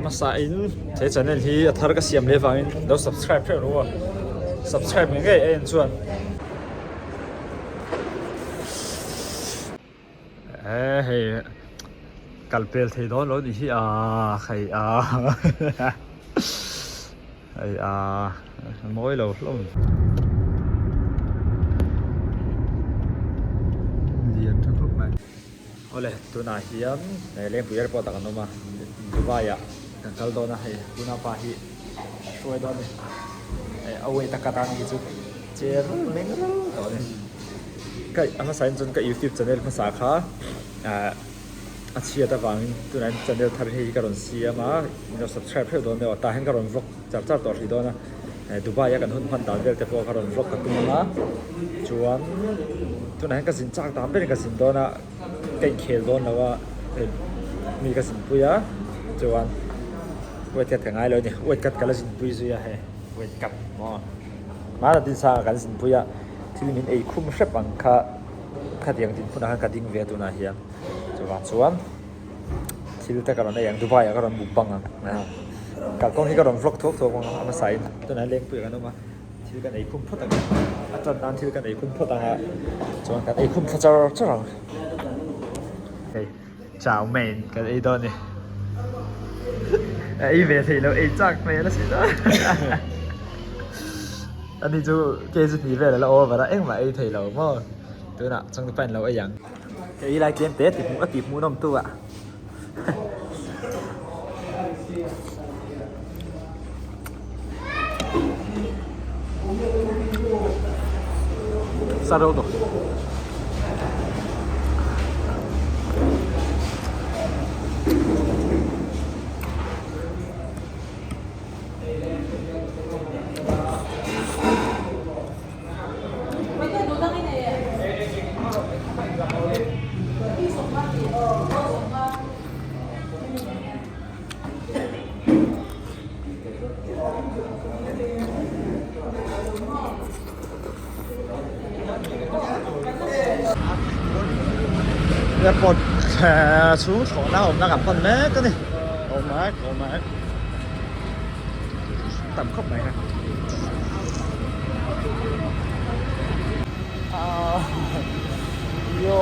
hmasa in he channel hi a thar ka siam leh vangin lo subscribe hreuh rawh u a, subscribe ngei ngei a en chuan. E hei kal pel thei dawn lo nih hi a hei a hei a mawi lo hlawm. Lian tha khawp mai. Awle tunah hian Lengpui airport ah kan awm a Dubai ah kan kal dawn a hei tuna pa hi a hruai dawn a ni a weight a cut a ni chu che rul meng rul tawh a ni. Ka a hmasa in chuan ka youtube channel hmasa kha ah a chhiat avangin tunah hian channel thar hei hi ka rawn siam a min lo subscribe hreuh dawn nia tah hian ka rawn vlog char char tawh hrih dawn a Dubai a kan hun hman dan vel te pawh ka rawn vlog ka tum ang a chuan tunah hian ka zin chak dan berin ka zin dawn a ka inkhel dawn lo a mi ka zinpui a chuan weight cut ka ngai lo a ni weight cut ka la zinpui zui a hei weight cut maw. Hmana dinsanga kan zinpui a, thil min ei khum hrep ang kha khatiang dinhmunah khan ka ding ve a tunah hian. Chuvang chuan thil te ka rawn ei ang, Dubai ah ka rawn mukbang ang. Kalkawng hi ka rawn vlog thuak thuak ang a hmasa in. Tunah hian Lengpui ah kan awm a, thil kan ei khum phawt ang a, a tan nan thil kan ei khum phawt ang a, chuan kan ei khum thla char char ang. Hei. Chow mein kan ei dawn ni. A ei ve thei lo ei chak hmel a si dawn. Ani chu kg hnih vel a la over a engmah ei thei lo maw. Tunah changtupa in lo ei ang. Ka ei lai tlem te ti hmuh a ti hmuh nawm tu ah. Sa reuh tawh. Airport chhung thlawhna awmna kan pan mek a ni awm mek awm mek tam khawp mai ha yo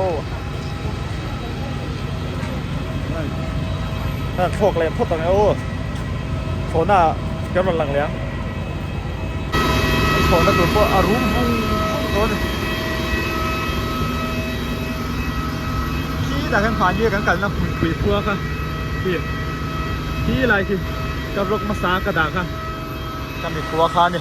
Kan thlawk leh phawt ang e aw. Thlawhna ah kan rawn lang leh ang. Thlawhna tur pawh a rum vung vung tawh a ni. Khitah khan mahni a kan kalna hmunpui khua kha khi khi lai khi ka vlog hmasa ka dah kha ka mi khua kha a ni.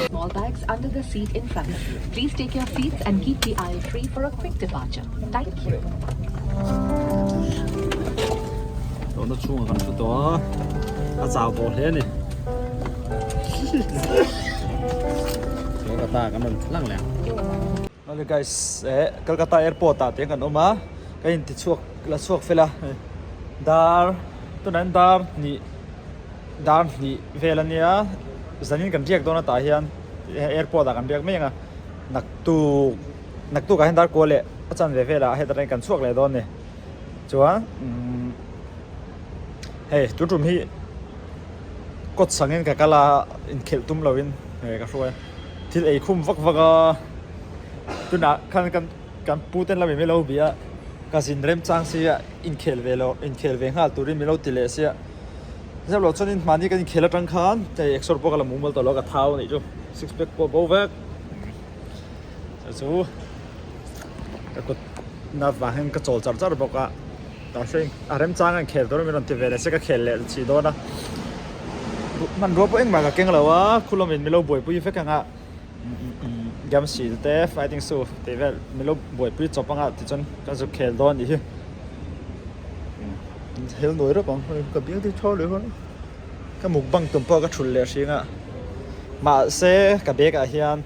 Small bags under the seat in front of you. Please take your seats and keep the aisle free for a quick departure. Thank you. Tawhna chhungah kan thu tawh a, a chau tawh hle a ni. Kolkata kan rawn lang leh ang. Hello guys, eh Kolkata airport ah te kan awm a, ka inti chhuak la chhuak fel a, dar tunah hian dar hnih Dar hnih vel a nia, zanin kan riak dawn atah hian airport ah kan riak mai ang a, naktuk naktuk ah hian dar kua leh a chanve velah heta tangin kan chhuak leh dawn a ni. Chuan umm hei tun tum hi kawt sangin ka kal a inkhelh tum lovin ka hruai a, thil ei khum vak vak a, tunah khan kan kan pu ten lam in min lo bia a, ka zin remchang sia inkhel ve lo inkhel ve nghal turin min lo ti leh sia. Zep loh chuanin mahni kan inkhel atang khan hei exer pawh ka la mumal tawh lo ka thau anih chu six pack pawh bo vek chu chu ka kut na vang hian ka chawl char char bawk a mahse a remchang a inkhel tur a min rawn ti ve leh se ka khel leh chih dawn a hmanrua pawh engmah ka keng lo a khulawmin min lo buaipui vek ang a gam sil te fighting shoe tih vel min lo buaipui chawp ang a tichuan ka zu khel dawn anih hi. Hel nuai rawp ang ka biang te thaw leh huan ka mukbang tum pawh ka thulh leh hring a mahse ka bag ah hian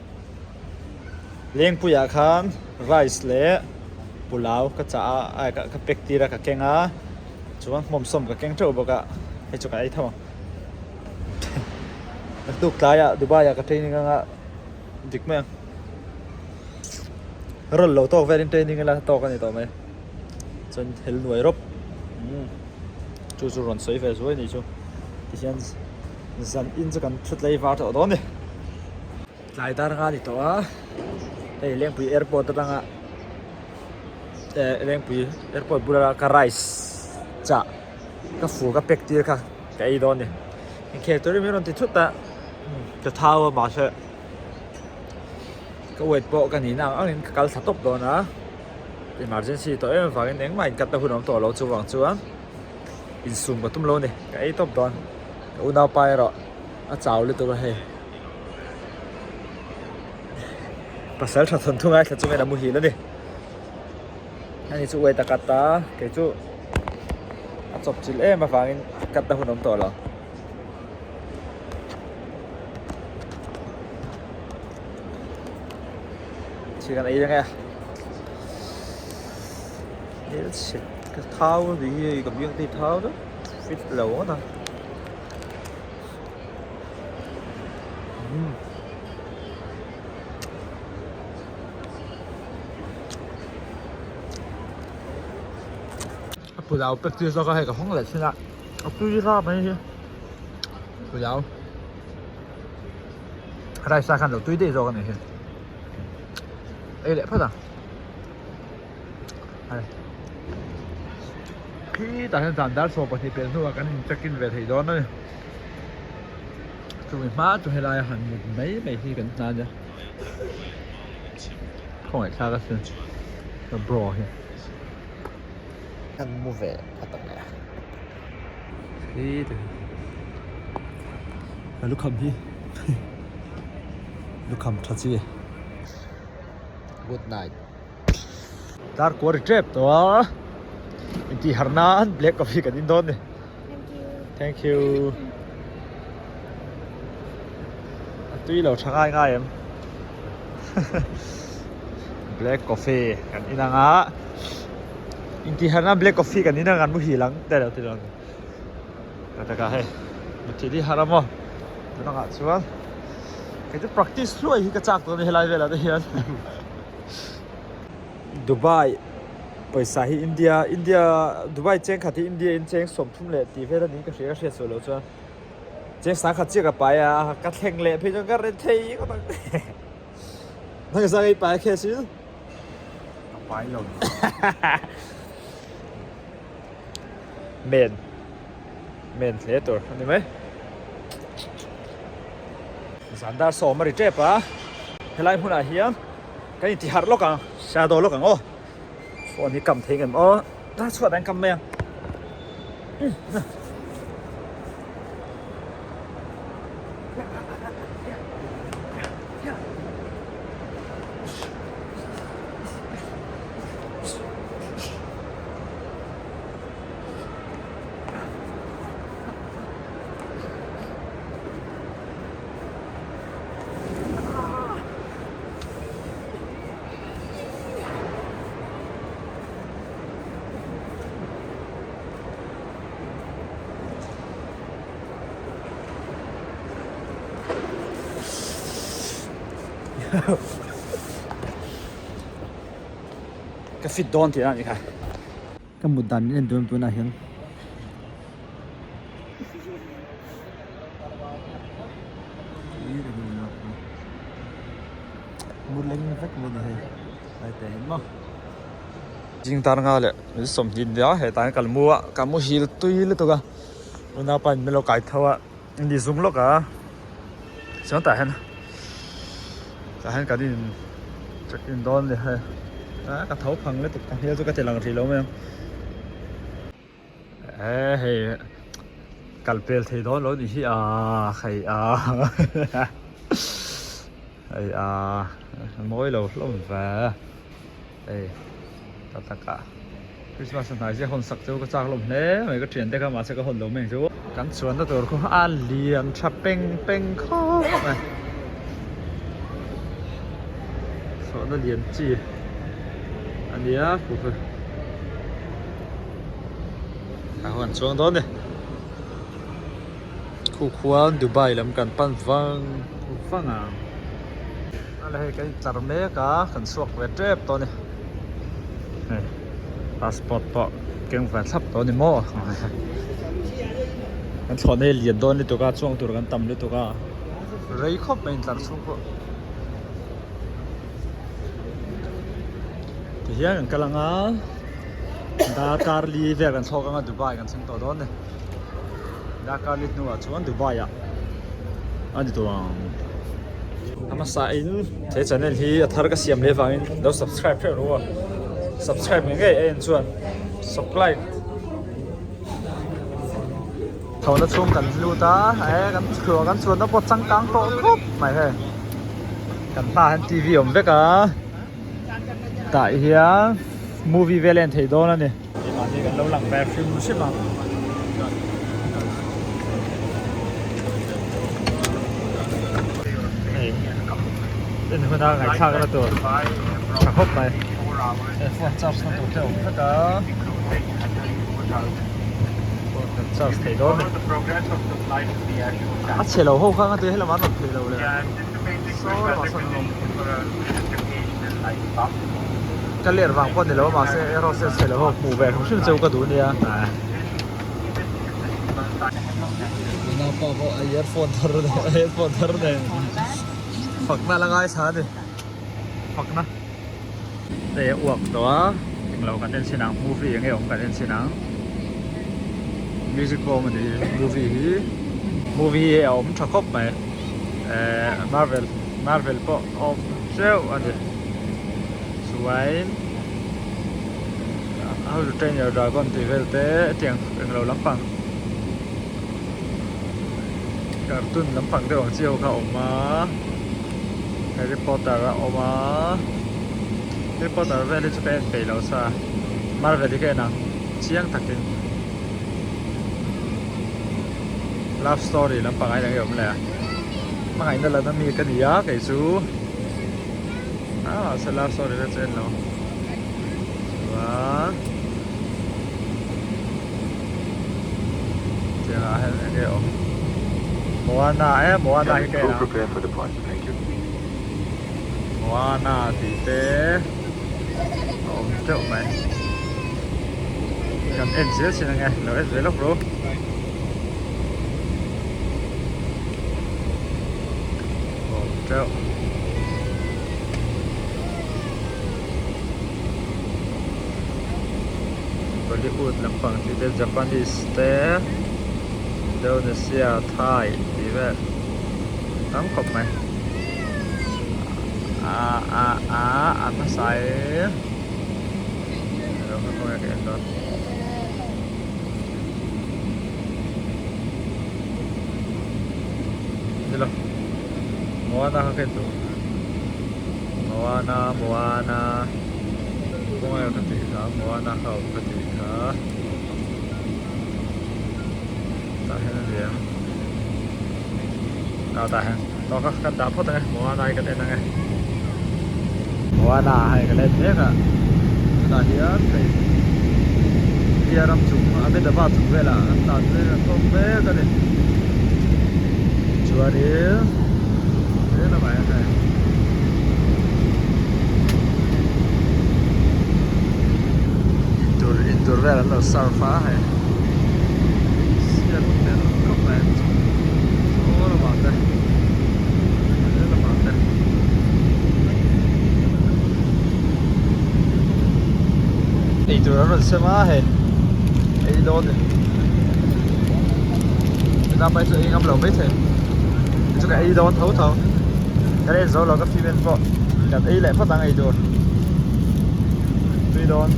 lengpuiah khan rice leh pulao ka chah a ai ka pack tir a ka keng a chuan hmawmsawm ka keng teuh bawk a hei chu ka ei tho ang naktuk tlaiah Dubai ah ka training anga dik mai ang rawn lo tawk velin training ila tawk a ni tawh mai. Chuan hel nuai rawp. Umm chu chu rawn sawi ve zuai anih chu tihian zan in chu kan thut lei var tawh dawn a ni. Tlai dar nga ni tawh a hei Lengpui airport atanga eh Lengpui airport bula ka rice chah ka fur ka pack tir kha ka ei dawn a ni. Inkhel turin min rawn ti thut a ka thau a mahse ka weight pawh ka nihna ang angin ka kal thla tawp dawn a emergency tawh em avangin engmah in cut na hun a awm tawh lo chuvang chuan insum ka tum lo a ni ka ei tawp dawn ka unaupa erawh a chau lutuk a hei pasal tha thawn thung a thla chungin a muhil a ni ani chu weight a cut a kei chu a chawp chilh em avangin cut na hun a awm tawh lo. Thil kan ei ange hmel chhe ka thau a nih hi hei ka biang te hi thau deuh fit lo ngawt a umm a pulao pack tir zawk a hei ka hawng leh thin a a tui rap mai hi pulao. Rice ah khan lo tui daih zawk a nih hi ei leh phawt ang hei khitah hian zan dar 12 pelh hnuah kan in check in ve thei dawn a ni chumi hma chu helai a han mut mai mai hi kan hna nia khawngaih thlak a sin ka bro hi kan mu ve phawt ang e. Ka lukham hi lukham tha chi good night dar kuar ri tep tawh a intih harh nan black coffee kan in dawn a ni thank you a tui lo tha ngai ngai em black coffee kan in ang a. Intih harh nan black coffee kan in a kan muhil ang te lo ti lo ka taka hei muthilh hi harh a maw tunangah chuan kei chu practice hluai hi ka chak tawh a ni helai velah te hian Dubai pawisa hi India India Dubai cheng khat hi India in cheng 30 leh tih vel a niin ka hria ka hriat sual loh chuan cheng sangkhat chiah ka pai a ka thleng leh phei chuan ka ren thei ngawt ang nangzang ei pai khe sil. A pai lo. Men. Men hle tur a ni mai. Zan dar sawm a ri tep a. Helai hmunah hian kan inti harh lawk ang. Shadow lawk ang aw. Phone hi kam thei ngem aw. Dar chhuat an kam mai ang. Ka fit dawn tih a nih kha. Ka mut dan min en duam tunah hian. Mut leng vek mai ni hei. Ai te hian maw. Zing tar nga leh min 20 nia hetah hian kal mu a ka muhil tui lutuk a unaupa in min lo kai tho a ni zung lawk a chuan tah hian tah hian kan in check in dawn a ni hei a ka tho phang lutuk ta hmel chu ka ti lang rih lo mai ang e hei kal pel thei dawn lo nih hi a hei a hei a mawi lo hlawm ve. Hei ta taka Christmas a hnai zia hawn sak chu ka chak lawm hle mai ka thian te kha mahse ka hawn lo mai ang chu. Kan chuanna tur khu a lian tha peng peng khawp mai. Chhuahna lian chi a nia khu khu a hawn chuang dawn a ni. Khu khuan Dubai lam kan pan vang vang ang. Ala hei kan tlar mek a kan chhuak ve tep tawh a ni. Hei passport pawh. keng ve thlap tawh a ni maw kan thlawhna hi lian dawn lutuk a chuang tur kan tam lutuk a rei khawp mai intlar chhung pawh tihian kan kal ang a darkar li vel kan thlawk ang a Dubai kan thleng tawh dawn a ni darkar li hnuah chuan Dubai ah a ni tawh ang a hmasa in he channel hi a thar ka siam leh vangin lo subscribe hreuh rawh u a subscribe ngei ngei a en chuan subscribe Thlawhna chhung kan lut a e kan chhuah kan chuanna pawh changkang tawh khawp mai hei kan hmaah hian t v a awm vek a tah hian movie vel a en theih dawn a ni. Keimahni kan lo lang ve hrim hrim a. Hei en huna ngaihthlak na tur tha khawp mai he phone charge na tur te a awm vek a phone kan charge thei dawn a ni a chhe lo ho kha nga helamah an awm thei lo le saw lamah sawn an awm. Ka ler vang pawh a ni lo a mahse air hostess chhe lo ho hmuh ve hrim hrim cheu ka duh nia. Nau pa pawh a earphone thar nen a headphone thar nen fakna la ngaithla a ni fakna hei a uak tawh a englo kan en chhin ang movie enge awm kan en chhin ang music pawh a awm a ni movie hi movie hi a awm tha khawp mai ehh marvel marvel pawh a awm teuh a ni chuan how to train your dragon tih vel te hetiang englo lampang cartoon lampang deuh ang chi ho kha a awm a Harry Potter a awm a Harry Potter vel hi chu ka en peih lo sa Marvel hi ka en ang chiang takin love story lampang ah hian enge awm leh a hmangaihna la na mi ka ni a kei chu ah mahse love story vel chu en lo chuan tiang ah hian enge awm Moana e Moana hi ka en ang Moana tih te a awm teuh mai kan en zel chin ange lo en ve lawk ru. Awm teuh. Bollywood lampang tih te Japanese te Indonesia Thai tih vel tam khawp mai a a a a hmasa in alo kha khawnge ka en dawn. Nilo Moana kha ka en duh Moana Moana kawng ka tih kha Moana kha a awm ka tih kha tah hian a ni ang ah tah hian tawh kha kan dah phawt ang e Moana hi kan en ang e Moana hei kan en mek a tunah hian hei India ram chung Ahmedabad chung velah an tlan mek an tawk mek a ni chuanin he lamah hian hei intur intur vel an lo serve a hei siat hmel khawp mai saw lamah te he lamah te. Eitur an rawn sem a hei ei dawn ni tunah pawh hi chu ei ngam lo maithei chu ka ei dawn tho tho ka la en zo lo ka film en pawh kan ei leh phawt ang eitur tui dawn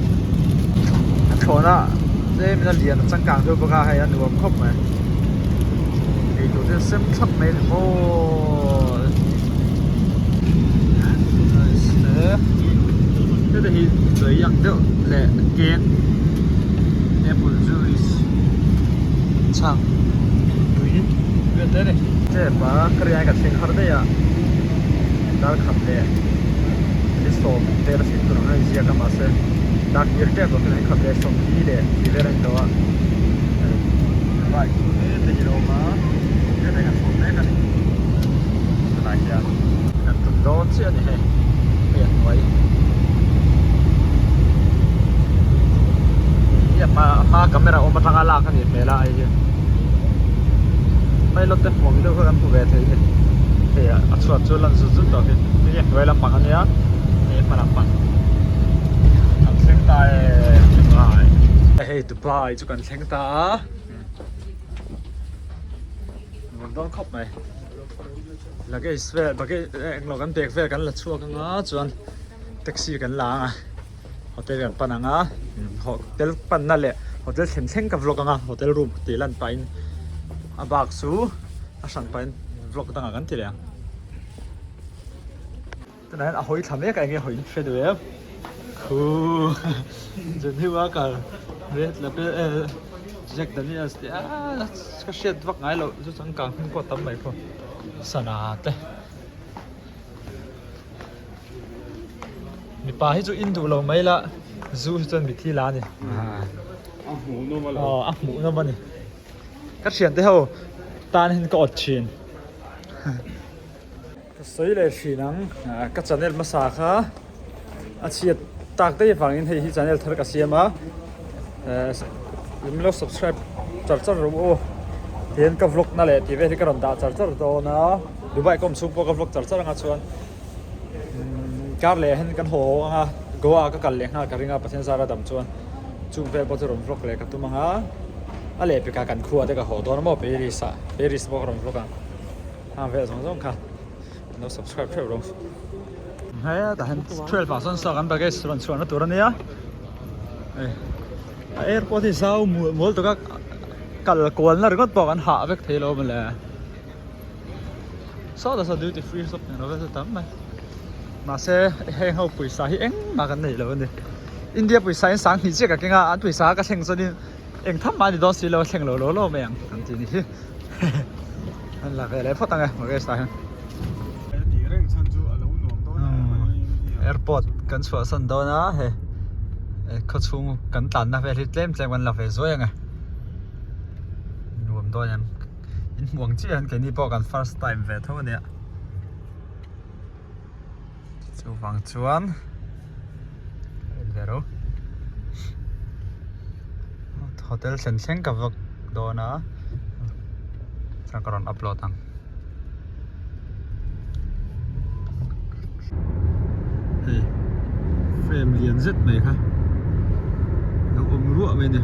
a thlawhna tlem in a lian a changkang deuh bawk a hei a nuam khawp mai. Eitur te sem thlap mai a ni maw heta hi tui ang deuh leh cake apple juice chhang tui vel te a ni. Tep a ka rin ai ka thleng har daih a dar khat leh ni sawm vel a thleng tur ang a inziak a mahse dar hlir tep lo hian khat leh sawmli leh tih vel a inlo a. Bike chu heta hi a awm a heta kan chhuak mek a ni tunah hian kan tum dawn chiah a ni hei hei a hnuai hei hi Hei a hma a hmaa camera awm atanga lak a nih hmel a hei hi pilot te hmuh ang deuh kha kan hmu ve thei a ni hei a chhuat chu lan zut zut tawh khi hei hi a hnuai lampang a nia hei a hma lampang kan thleng ta e Dubai hei Dubai chu kan thleng ta a nuam dawn khawp mai luggage vel baggage englo kan bag vel kan la chhuak anga chuan taxi kan la ang a. Hotel kan pan ang a hotel panna leh hotel thlen thleng ka vlog ang a hotel room tih lan pahin a bak chu a hran pahin vlog dangah kan ti leh ang tunah hian a hawi thla mek a enge hawi hre duh em khuuu Johnny Walker red label eh Jack Daniels tih aaa ka hriat vak ngai loh chu changkang hming pawh a tam mai pawh sana te. Mipa hi chu in duh lo mai la zu hi chuan mithi la a ni. A hmuh nawm a lo. Aw a hmuh nawm a ni. Ka thian te ho tan hian ka awt thin. Ka sawi leh thin ang ka channel hmasa kha a chhiat tak daih avangin hei hi channel thar ka siam a min lo subscribe char char rawh u aw tihian ka vlog na leh tih vel hi ka rawn dah char char dawn a Dubai ka awm chhung pawh ka vlog char char anga chuan kar leh hian kan haw haw anga Goa ka kal leh nghal ka ring a Pathian zara dam chuan chung vel pawh chu rawn vlog leh ka tum anga a lehpekah kan khua te ka haw dawn a maw Paris ah Paris pawh ka rawn vlog ang hang vel zawng zawng kha. Lo subscribe theuh rawh. Hetah hian 12 ah sawn saw kan baggage rawn chhuahna tur ania. Hei a airport hi zau mual mual taka kal kualna ringawt pawh kan hah vek thei lo mawle. Sawtah sawn duty free shop eng lo vel chu tam mai. Mahse heng ho pawisa hi engmah kan nei lo a ni. India pawisa in 2000 chiah ka keng a an pawisa ka thleng chuanin eng tham mah a ni dawn si lo a thleng lo lo lo mai ang kan ti ni hi. An la ve leh phawt ang e Mukesh tah hian. Airport kan chhuahsan dawn a hei khawchhung kan tlanna vel hi tlem tlem kan la ve zuai ang e. Nuam dawn em in hmuh ang chiah hian keini pawh kan first time ve tho a nia. Chuvang chuan ve ro hotel thlen thleng ka vlog dawn a chuan ka rawn upload ang hei frame lian zet mai kha lo awm ruah mai a ni.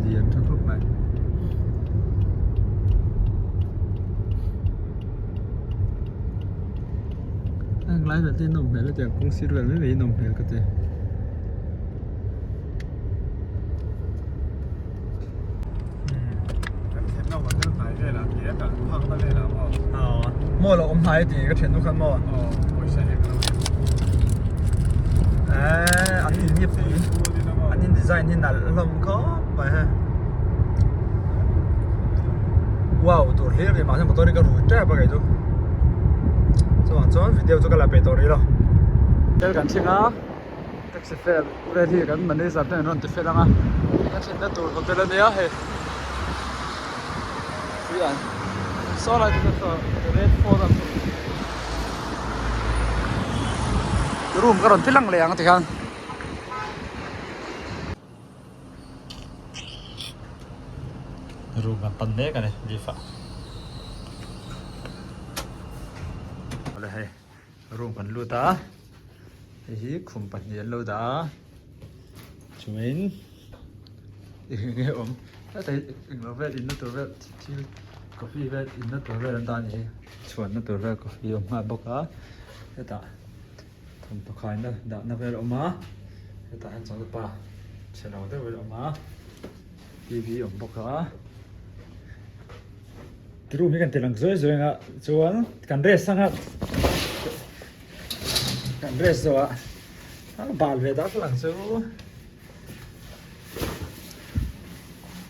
Lian tha khawp mai. Heng lai vel te hi nawm hmel a tiang kawng sir vel mai mai hi nawm hmel ka ti. Kan thlenna hotel hnai velah tih a kal phakna velah maw? Aw, maw lo awm hnai a tih ka thiannu khan maw? Aw, pawisa hek lo in. Eee, an in hi pui, an in design hi nalh hlawm khawp mai hei. Wow, tur hlir ni mahse motor hi ka rui tep a kei chu. Chuvang chuan video chu ka la peih tawh rih lo. Hotel kan thleng a. Taxi fare vel hi kan manager ten an rawn ti fel ang a ka thlenna tur hotel a nia hei tui an saw lai te saw red fort an room ka rawn ti lang leh ang tikhan. Room kan pan mek a ni lift ah awle hei. Room kan lut a hei hi khum pahnih an lo dah a chuanin eng nge awm heta hi englo vel inna tur vel thil coffee vel inna tur vel an dah a ni hi chhuanna tur vel coffee a awm nghal bawk a hetah thawmhnaw khaina dahna vel a awm a hetah hian changtupa chhe lo deuh vel a awm a T V a awm bawk a. Room hi kan ti lang zuai zuai ang a chuan kan rest ang a kan rest zawh ah a bal ve dak lang chu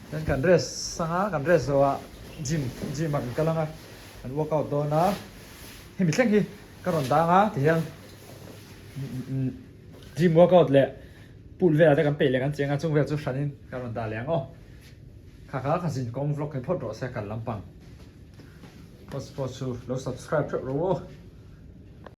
chuan kan rest ang a kan rest zawh ah gym gym ah kan kal ang a kan workout dawn a hemi thleng hi ka rawn dang a tihian gym workout leh. Pool velah te kan peih leh kan cheng a, chung vel chu hranin ka rawn dah leh ang aw. Kha kha ka zin kawng vlog hi phawt rawh se kal lampang. Post pawh chu lo subscribe theuh rawh u.